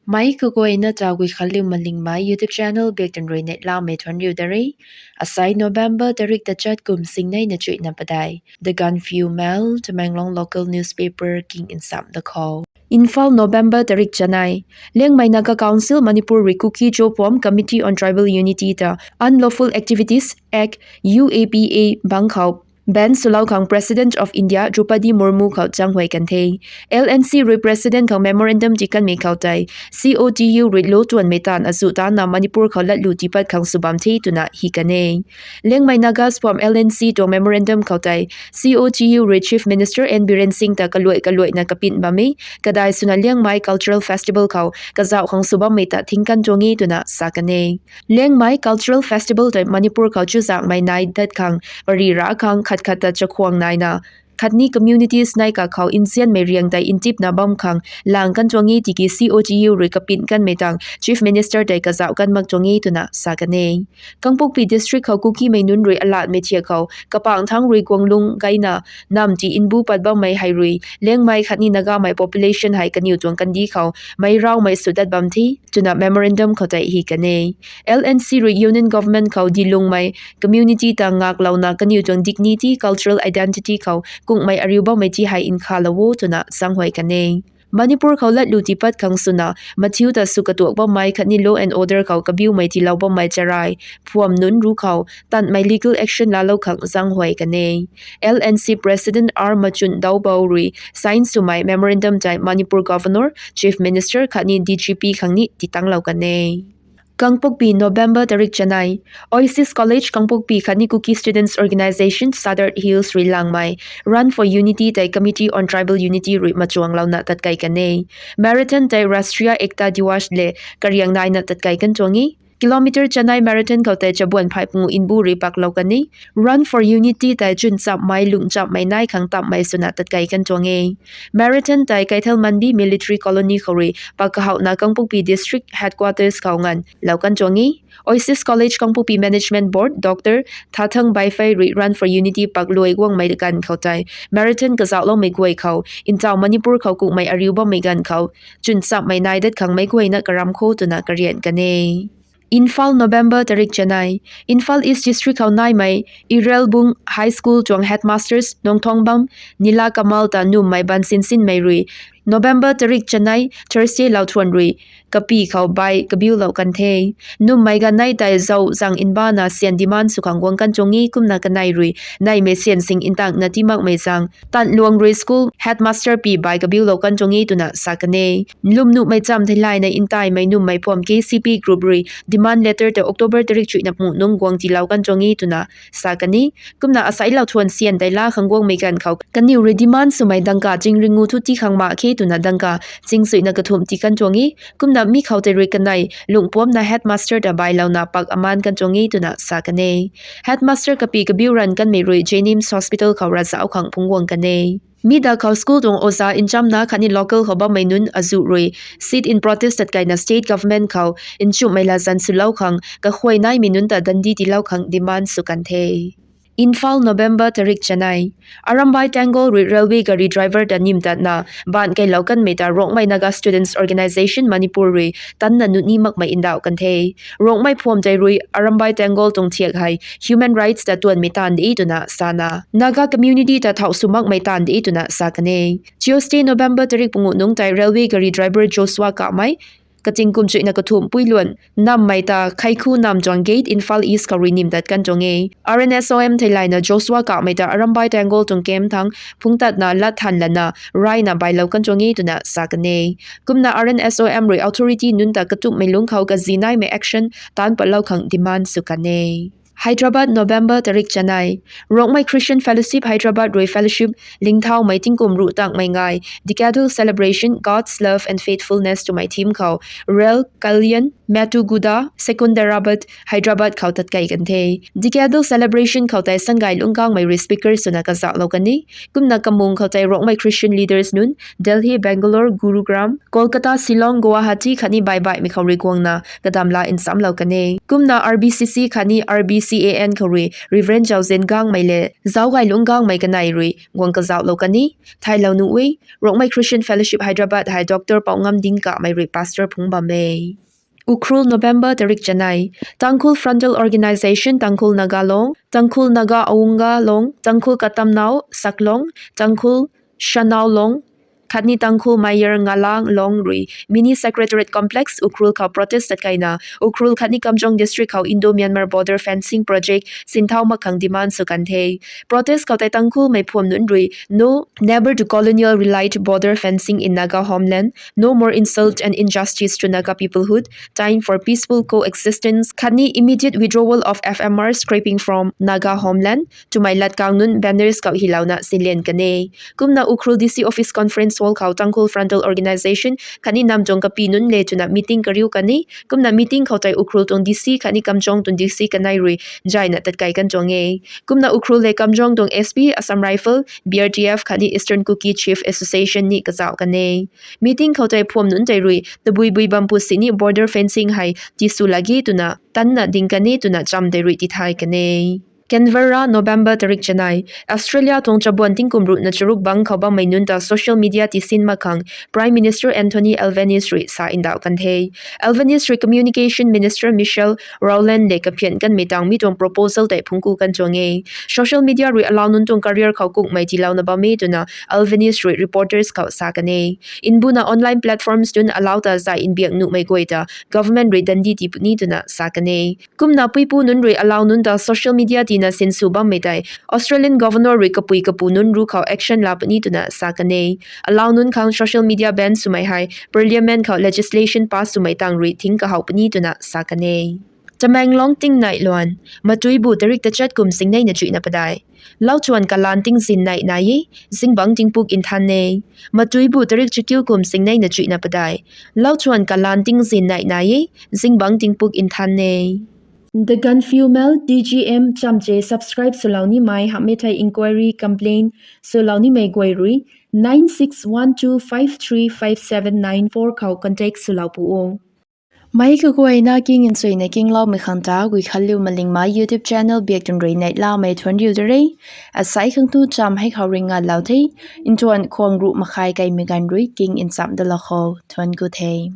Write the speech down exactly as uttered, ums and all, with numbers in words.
Mei kaguayna ta Guikhanliu Malingmei YouTube channel biktan rui neihlamei thuanc riu da re. Asai November tarik tachat kum singneina chuihna padeih. The Gaanphiu Mail, Tamenglong local newspaper king nsam da khou. Imphal, November tarik chanei. Liangmai Naga Council Manipur rui Kuki-Zo phuam Committee on Tribal Unity ta Unlawful Activities Act, U A P A bang khou ban swlou khang President of India Droupadi Murmu khou zaenghuay kan the. L N C rui President khou memorandum tii kanmei khou tei C O T U rui law tuanmei taanv azuh tanna Manipur khou latlu tiipat khang sw bam the twna hi kan e. Liangmai Nagas phuam L N C tuang memorandum khou tei C O T U rui Chief Minister N Biren Singh ta kaluai kaluaina kapin bam e, kadai swna Liangmai Cultural Festival khou kazauh khang sw bammei ta thing kan tuang e twna sa kan e. Liangmai Cultural Festival tei Manipur khou chuzaenghmei nai dat khang, pary ra khang, khat khat ta chakhwang naina khatni communities nai kakhou nzianmei riang tei ntipna bam khang lang kan tuang e tiki C O T U rui kapin kanmei tang Chief Minister tei kazauh kan mak tuang e twna sa kan e. Kangpokpi District khou Kukimei nunc rui alatmei thiak khou kapangc thangc rui guanglung gayna namv tii nbu pat bammei hei rui Liangmai khatni Nagamei population hei kaniw tuang kandih khou meic raumei sw dat bam the twna memorandum khou tei hi kan e. L N C rui Union Government khou dilungmei community ta ngaklouna kaniw tuang dignity, cultural identity khou kungmei ariu bammei ti hei nkhalou o twna zaenghuay kan e. Manipur khou latlu tiipat khang swna mathiu ta sw katuak bammei khatni law and order khou kabiumei tiilou bammei charai phuam nunc ruc khou tanmei legal action laalou khang zaenghuay kan e. L N C President R Machun Daobou rui sign swmei memorandum tei Manipur Governor, Chief Minister khatni D G P khang ni titanglou kan e. Kangpokpi, November tarik chanei. Oasis College Kangpokpi khatni Kuki Students Organisation Sadar Hills rui langmei Run for Unity tei Committee on Tribal Unity rui machuanglouna tatkai kan e. Marathon tei Rashtriya Ekta Diwas le kariang naina tatkai kan tuang e. Kilometer chanei marathon khou tei chabuan phay pungu nbu rui paklou kan e. Run for Unity tei chwn chammei, lung chammei nai khang tammei swna tatkai kan tuang e. Marathon tei Keithelmanbi Military Colony khou rui pak kahouhna Kangpokpi District Headquarters khou nganvlou kan tuang e. Oasis College Kangpokpi Management Board Doctor Thathang Baifei rui Run for Unity pakluai guangmei ganv khou tei marathon kazauhloumei guay khou ntaw Manipur khou kungmei ariu bammei ganv khou chwn chammei nai dat khang meic guayna karam kho twna karian kan e. Imphal, November tarik chanei. Imphal East District khou naimei Irelbung High School tuang headmasters Nongthongbam Nila Kamal ta nummei ban sinsinmei rui November tarik chanei Thursday lauthuan rui kapy khou bai kabiulou kan the. Nummei ganv nei tei zau zang nbana syan demand sw khang guang kan tuang e, kumna kanei rui neimei syan sing ntangna tii makmei zaeng tanluang rui school headmaster py bai kabiulou kan tuang e twna sa kan e. Lwmnuhmei cham theilayna ntaimei nummei phuam K C P group rui demand letter tei October tarik chuihna pungu nungc guang tiilou kan tuang e twna sa kan e. Kumna asai lauthuan syan tei laa khang guangmei ganv khou kaniw rui demand swmei dangka ching ringu thu tii khang mak khe twna dangka ching chuihna kathumh tii kan tuang e. Kumna mi khou tei rui kanei lungpuamcna headmaster ta bailouna pak amaan kan tuang e twna sa kan e. Headmaster kapy kabiu ranv kanmei rui JNIMS Hospital khou ravzauh khang phungc guang kan e. Mi da khou school tuang oja nchamna khatni local khou bammei nunc azuh rui sit-in protest tatkaina state government khou nchumhmei latzan swlou khang kakhuay naimei nunc ta dandi tiilou khang demand sw kan the. Imphal, November tarik chanei. Arambai Tenggol rui railway gari driver ta nim tatna baanc keylou kanmei ta Rongmei Naga Students Organisation Manipur rui tanna nuni makmei ndauh kan the. Rongmei phuam tei rui Arambai Tenggol tuang thiak hei human rights ta tuanmei taanv de twna sana Naga community ta thau sw makmei taanv de twna sa kan e. Tuesday, November tarik pungu nungc tei railway gari driver Joshua Kamei kating kum chuihna kathumh pui luan nammei ta Khaikhu nam tuang gate Imphal East khou rui nim tat kan tuang e. R N S O M theilayna Joshua Kamei ta Arambai Tenggol tuang camp thang phungc tatna lat than lana rayna bailou kan tuang e twna sa kan e. Kumna R N S O M rui authority nunc ta katumhmei lungc khou kazi naimei action taanc patlou khang demand sw kan e. Hyderabad, November tarik chanei. Rongmei Christian Fellowship Hyderabad rui fellowship lingthaumei tingkum ruh tangmei ngai decadal celebration, God's Love and Faithfulness twmei theme khou Real Kalyan Matugudda, Secunderabad, Hyderabad khou tatkei kan the. Decadal celebration khou tei sangay lungc kangmei rui speaker swna kazauhlou kan e. Kumna kamung khou tei Rongmei Christian leaders nunc Delhi, Bangalore, Gurugram, Kolkata, Shillong, Guwahati khatni baibaihmei khou rui guangna kadamla nchamlou kan e. Kumna R B C C khatni R B C A N khou rui Reverend Zauzian Gangmei le Zaugailung Gangmei kanei rui guang kazauhlou kan e. Thailou nuh e, Rongmei Christian Fellowship Hyderabad hei Doctor Paungam Dingkamei rui pastor phungc bam e. Ukhrul, November tarik chanei. Tangkhul Frontal Organization Tangkhul Naga Long, Tangkhul Naga Aungga Long, Tangkhul Katamnao Saklong, Tangkhul Shanao Long, khatni Tangkhul Mayor Ngalang Long rui Mini Secretariat Complex Ukhrul khou protest tat kaina, Ukhrul khatni Kamjong District khou Indo-Myanmar border fencing project sinthau mak khang demand sw kan the. Protest khou tei Tangkhulmei phuam nunc rui, No, never to colonial relied border fencing in Naga homeland. No more insult and injustice to Naga peoplehood. Time for peaceful coexistence. Khatni immediate withdrawal of F M R scraping from Naga homeland twmei lat kang nunc banners khou hylouna sinlian kan e. Kumna Ukhrul D C Office Conference Hall khou Tangkhul Frontal Organization khatni nam tuang kapi nunc le twna meeting kariu kan e. Kumna meeting khou tei Ukhrul tuang D C khatni Kamjong tuang D C kanei rui zayna tat kai kan tuang e. Kumna Ukhrul le Kamjong tuang S P, Assam Rifle, B R T F khatni Eastern Kuki Chief Association ni kazauh kan e. Meeting khou tei phuam nunc tei rui tabui bui bam pu sini border fencing hei tisw lagi twna tanna ding kan e twna cham tei rui tithay kan e. Canberra, November tarik chanei. Australia tuang chabuan tingkum ruhna charuk bang khou bammei nunc ta social media tisin mak khang Prime Minister Anthony Albanese rui sa ndauh kan the. Albanese rui Communication Minister Michelle Rowland le kaphian kanmei tang mi tuang proposal tei phungc ku kan tuang e. Social media rui alau nunc tuang career khou kukmei tiilouna bam e twna Albanese rui reporters khou sa kan e. Nbuna online platforms nunc alau ta zay nbiak nuhmei guay ta government rui dandi tii puni twna sa kan e. Kumna puipu nunc rui alau nunc ta social media tiina sinsw bammei tei Australian Governor rui kapui kapu nunc ruc khou action la puni twna sa kan e. Alau nunc khang social media ban swmei hei Parliament khou legislation pass swmei tang rui thing kahow puni twna sa kan e. Tamenglong tingnei luan. Matuibu tarik tachat kum singneina chuihna padai, lauchuan kalan tingzin nei nai e, zingbangc tingpuk nthan e. Matuibu tarik chakiu kum singneina chuihna padai, lauchuan kalan tingzin nei nai e, zingbangc tingpuk nthan e. The Gaanphiu Mail, D G M chamche subscribe swlou nimei hamhmei thei inquiry, complaint swlou nimei guay rui nine six one two five three five seven nine four khou contact swlou pu o. Meic kaguayna king nchuina kingloumei khang ta Guikhanliu Malingma YouTube channel biak tun rui neihlamei thuanc riu de re. Asai khang tu cham hei khou rui nganlou the. Ntuan khwang ruh makhai kaimei ganv rui king nchamh dalou khou thuanc ku the.